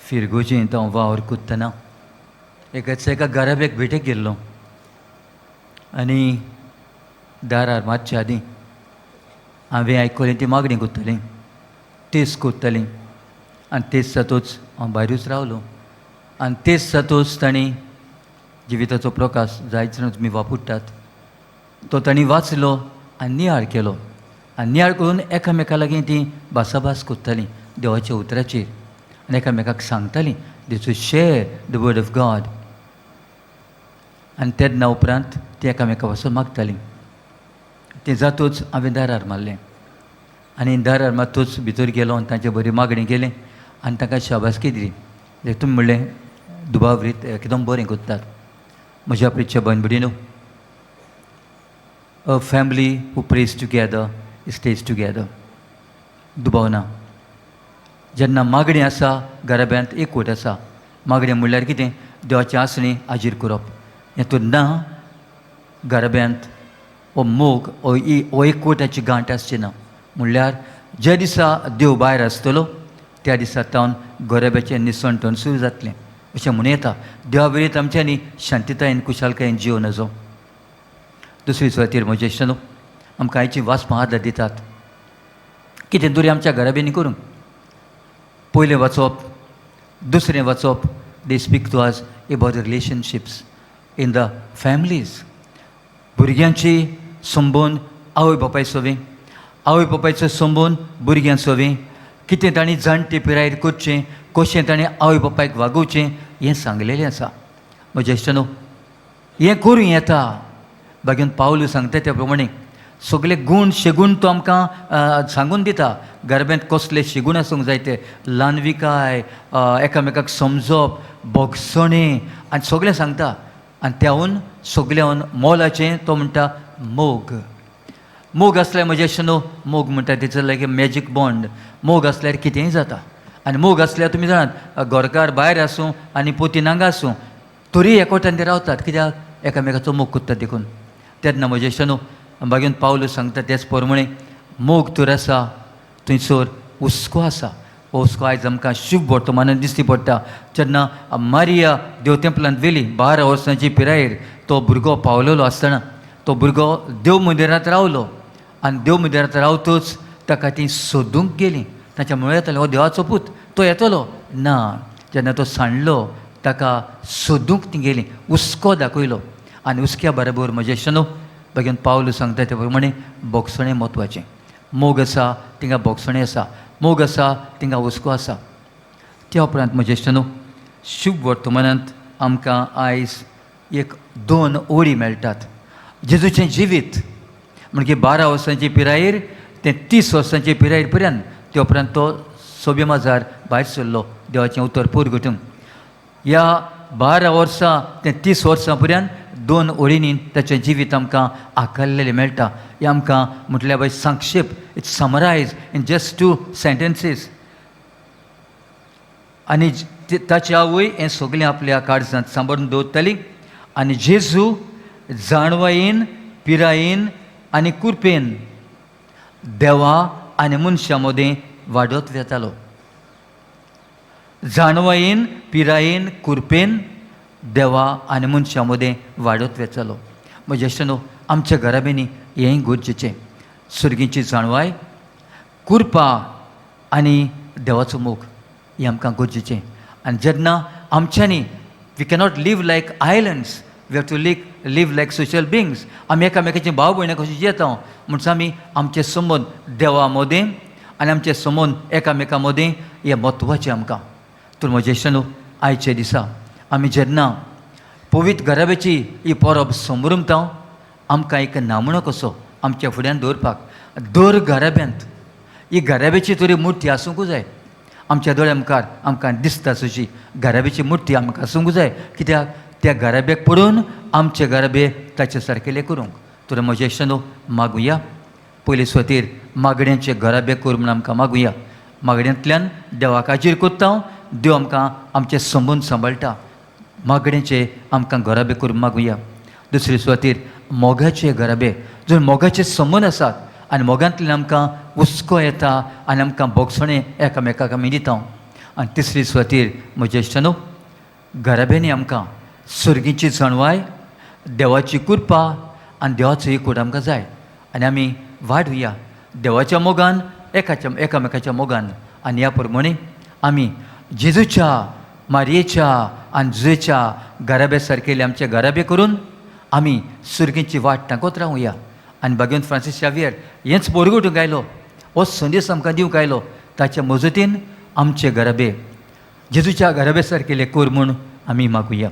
फिरगोजेंत हांव वावर कोत्तना एकाच एका घराब्याक भेटेक गेल्लो आनी दारार मातशे आदीं हांवें आयकलें ती मागणी कोत्तालीं, तेस कोत्तालीं आनी तेस जातूच हांव भायरूच रावलो आनी तेस जातूच तांणी जिविताचो प्रकाश जायच न्हू तुमी वापरतात तो तांणी वाचलो आनी नियाळ केलो आनी नियाळ करून एकामेका लागीं तीं भासाभास कोत्तालीं देवाच्या उतराचेर आनी एकामेकाक सांगतालीं, they to share the word of God. आनी तेन्ना उपरांत ती एकामेका पासून मागतालीं. तें जातूच हांवें दारार मारलें आनी दारार मारतूच भितर गेलो आनी तांचे बरी मागणी केली आनी तांकां शाबासकी दिली. तुमी म्हणलें दुबावरीत एकदम बरें कोत्तात. म्हज्या प्रिच्या भयण भयणीनो, a family who prays together stays together. दुबाव ना, जेन्ना मागणें आसा घराब्यांत एकवट आसा. मागणें म्हणल्यार कितें? देवाचें आसणें हाजीर करप. हें तर ना घराब्यांत हो मोग हो हो एकवटाची गांठ आसची ना. म्हणल्यार ज्या दिसा देव भायर आसतलो त्या दिसा तावन घराब्याचें निसणटण सुरू जातलें अशें म्हणूं येता. देवा विरीत आमच्यांनी शांततायेन खुशालकायेन जियों नजो. दुसरी सुवातेर म्हजे इश्टांनो, आमकां आयची वाचपां आदार दितात कितें तरी आमच्या घराब्यांनी करूंक. पयलें वाचप, दुसरें वाचप, they speak to us about the relationships in the families. भुरग्यांची संबंद आवय बापाय सोवी, आवय बापायचो संबंद भुरग्यां सोवी, कितें तांणी जाणटे पिरायेर करचें, कशें ताणें आवय बापायक वागोवचें हें सांगलेलें आसा. म्हज्या इश्टांनो, हें करूं येता. बागेन पावलू सांगता त्या प्रमाणे सगळे गूण शेगूण तो आमकां सांगून दिता. घराब्यांत कसले शेगूण आसूंक जाय ते, ल्हानविकाय, एकामेकाक समजप, भोगसणें आनी सगळें सांगता. आनी त्याहून सगळ्याहून मोलाचें तो म्हणटा मोग. मोग आसल्यार म्हज्या इश्टांनो, मोग म्हणटा तेचो लायक मॅजीक बॉन्ड. मोग आसल्यार कितेंय जाता. आनी मोग आसल्यार तुमी जाणात, घरकार भायर आसूं आनी पोतीन हांगा आसूं तरी एकवटान ते रावतात. कित्याक? एकामेकाचो मोग कोत्तात देखून. तेन्ना म्हज्या इश्टांनो, बागेन पावलू सांगता तेच प्रमाणे मोग तर आसा थंयसर हुस्को आसा. हो हुस्को आयज आमकां शुभ वर्तमानान दिश्टी पडटा. जेन्ना मारिया देव तेंपलांत व्हेली 12 वर्सांची पिरायेर तो भुरगो पावलेलो आसतना तो भुरगो देव मंदिरांत रावलो आनी देव मंदिरांत रावतूच ताका ती सोदूंक गेली. ताच्या मुळां येतालें हो देवाचो पूत, तो येतलो ना. जेन्ना तो सांडलो ताका सोदूंक ती गेली, हुस्को दाखयलो. आनी हुस्क्या बरोबर म्हज्या इश्टांनो, बेगीन पावलू सांगता ते प्रमाणे भोगसणें म्हत्वाचें. मोग आसा थिंगा भोगसणें आसा, मोग आसा थिंगा हुस्को आसा. त्या उपरांत म्हज्या इश्टांनो, शुभ वर्तमानांत आमकां आयज एक दोन ओळी मेळटात. जेजूचें जिवीत म्हणजे 12 वर्सांची पिरायेर ते 30 वर्सांचे पिरायेर पर्यंत, त्या उपरांत तो सोबे माजार भायर सरलो देवाचें उतर पुरगटूंक. ह्या 12 वर्सां ते 30 वर्सां पर्यंत दोन ओळींनी ताचें जिवीत आमकां आकारलेलें मेळटा. हें आमकां म्हटल्यार बाय संक्षेप, it's summarise in just two sentences. आनी ताची आवय हें सगळें आपल्या काळजांत सांबाळून दवरताली. आनी जेजू जाणवायेन, पिरायेन आनी कुरपेन देवा आनी मनशां मदें वाडत वेतालो. जाणवायेन, पिरायेन, कुरपेन देवा आनी मनशां मदें वाडत वेतालो. म्हज्या इश्टांनो, आमच्या घराब्यांनी हेंय गरजेचें. सुर्गींची जाणवाय, कुरपा आनी देवाचो मोग हें आमकां गरजेचें. आनी जेन्ना आमच्यांनी, we cannot live like islands, we have to live like social beings. आमी एकामेकाचे भाव भयणां कशी जियेता म्हणटा आमी आमचे संबंद देवा मदें आनी आमचे संबंद एकामेका मदें हें म्हत्वाचें आमकां. तर म्हज्या इश्टांनो, आयच्या दिसा आमी जेन्ना पवित्र घराब्याची ही परब संभ्रमता, आमकां एक नामणो कसो आमच्या फुड्यान दवरपाक दर घराब्यांत ही घराब्याची तरी मुर्ती आसूंकूच जाय. आमच्या दोळ्या मुखार आमकां दिसता तशी घराब्याची मुर्ती आमकां आसूंक जाय. कित्याक? त्या घराब्याक पळोवन आमचे घराबे ताचे सारकेले करूंक. तर म्हज्या इश्टांनो, मागुया. पयले सुवातेर मागण्यांचे घराबे कर म्हूण आमकां मागुया. मागण्यांतल्यान देवाक हाजीर कोत्ता, देव आमकां आमचे संबंद सांबाळटा. मागण्याचे आमकां घराबे करून मागुया. दुसरे सुवातेर मोगाचे घराबे, जर मोगाचे संबंद आसात आनी मोगांतल्यान आमकां हुस्को येता आनी आमकां भोगसणें एकामेकाक आमी दिता. आनी तिसरी सुवातेर म्हज्या इश्टानो, घराब्यांनी आमकां सर्गीची जाणवाय, देवाची कृपा आनी देवाचो एकवट आमकां जाय. आनी आमी वाडुया देवाच्या मोगान, एकाच्या एकामेकाच्या मोगान. आनी ह्या प्रमाणे आमी जेजूच्या, मारयेच्या आनी जुजेच्या घराब्या सारकेले आमचे घराबे करून आमी सुर्गीची वाट तांकत रावया. आनी भाग्यवंत फ्रांसीस शावियर हेंच परगटूंक आयलो, हो संदेश आमकां दिवंक आयलो. ताच्या मजतीन आमचे घराबे जेजूच्या घराब्या सारकेले कर म्हूण आमी मागुया.